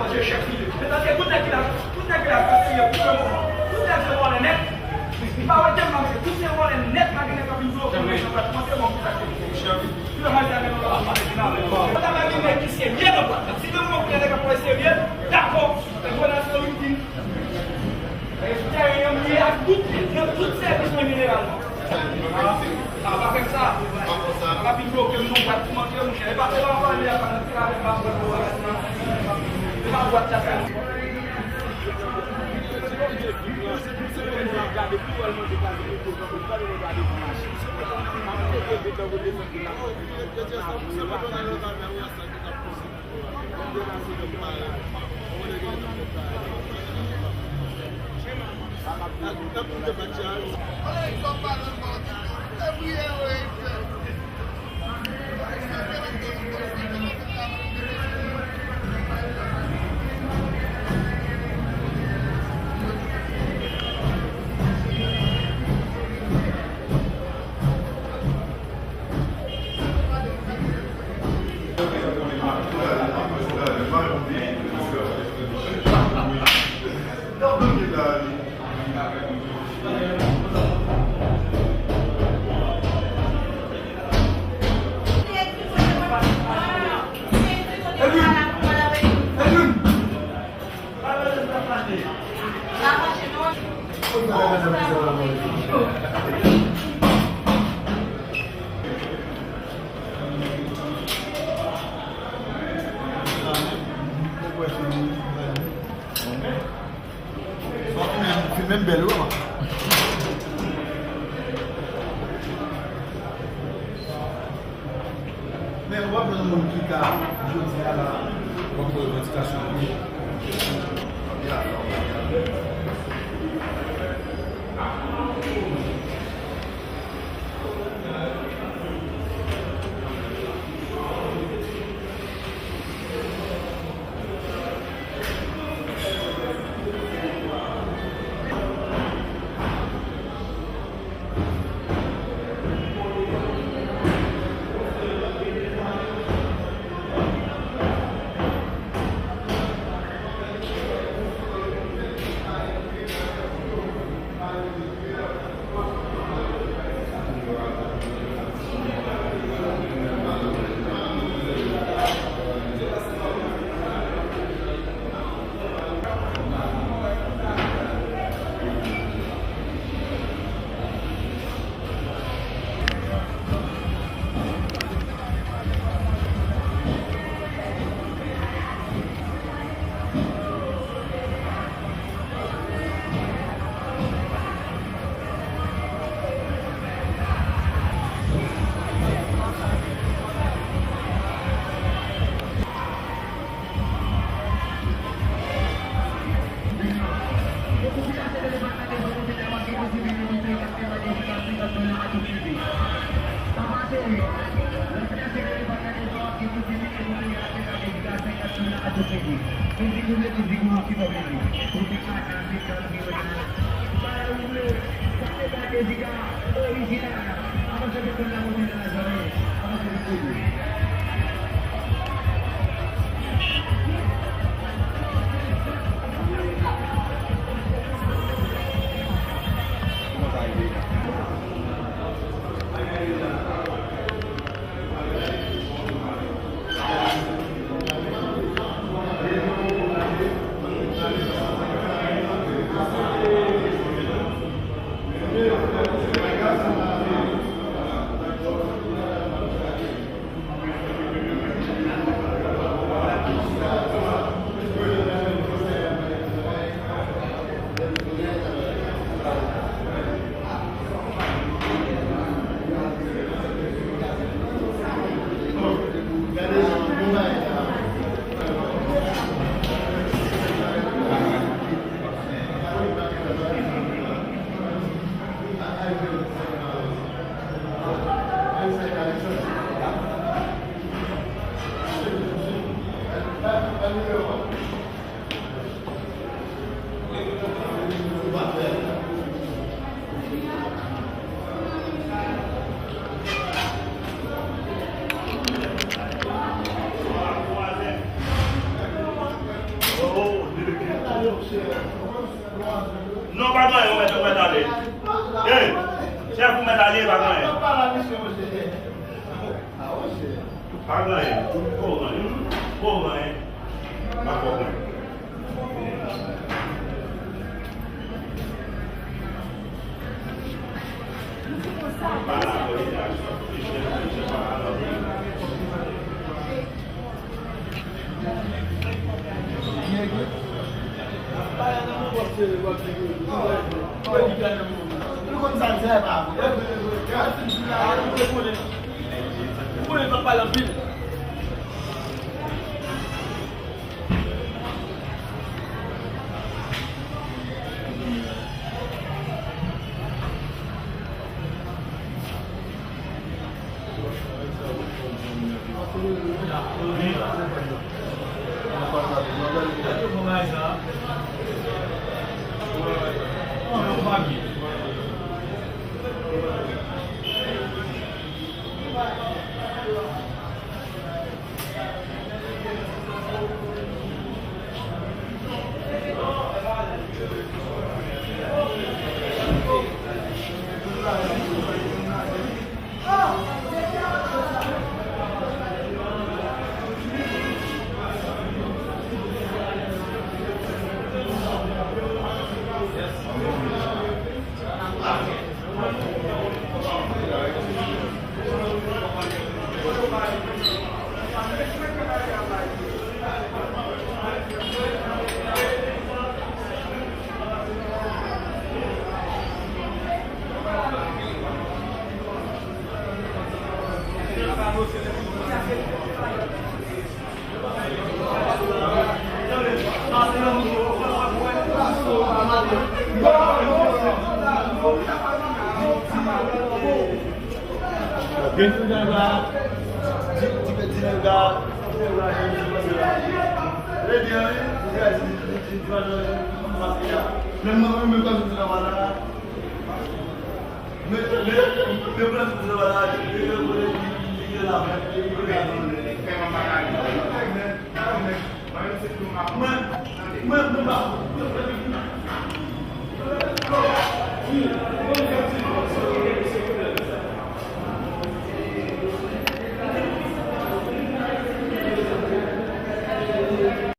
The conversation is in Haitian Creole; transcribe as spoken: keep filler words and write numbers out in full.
Mesye chèf li. Men paske tout nèg ki la, tout nèg ki la, se serye pou le moman. Tout nèg se vòlè nèt. Li pa wè tèm nan, mesye, tout se vòlè nèt, malgre nèg la vin bloke, mesye, pa kòmanse bon pou sa. Tout nèg la gen yon lòt bagay la. Mwen ta pa gen nèg ki serye nan bwat la. Si gen moun ki nèg ap wè serye, dakò. Men grenad se yon viktim. Tèren an ye ak tout, nan tout sèvis mwen jeneralman. A, a, pa fè m sa. A pa vin bloke m non, pa tou manke, monchè. E pa, e pa anpale a pa nan ti avèk m ap wè pou bagay nan. E pa bwat la fè. Filme m bèl wi, man. Men w ap jwenn moun ki ka, jodi a la, w ap wè revandikasyon yo. Non, pa gen anyen, ou mèt, ou mèt ale. Ey, chèf, ou mèt ale, pa gen anyen. Pa gen anyen. Poko gen anyen. Poko gen anyen. Pa poko gen anyen.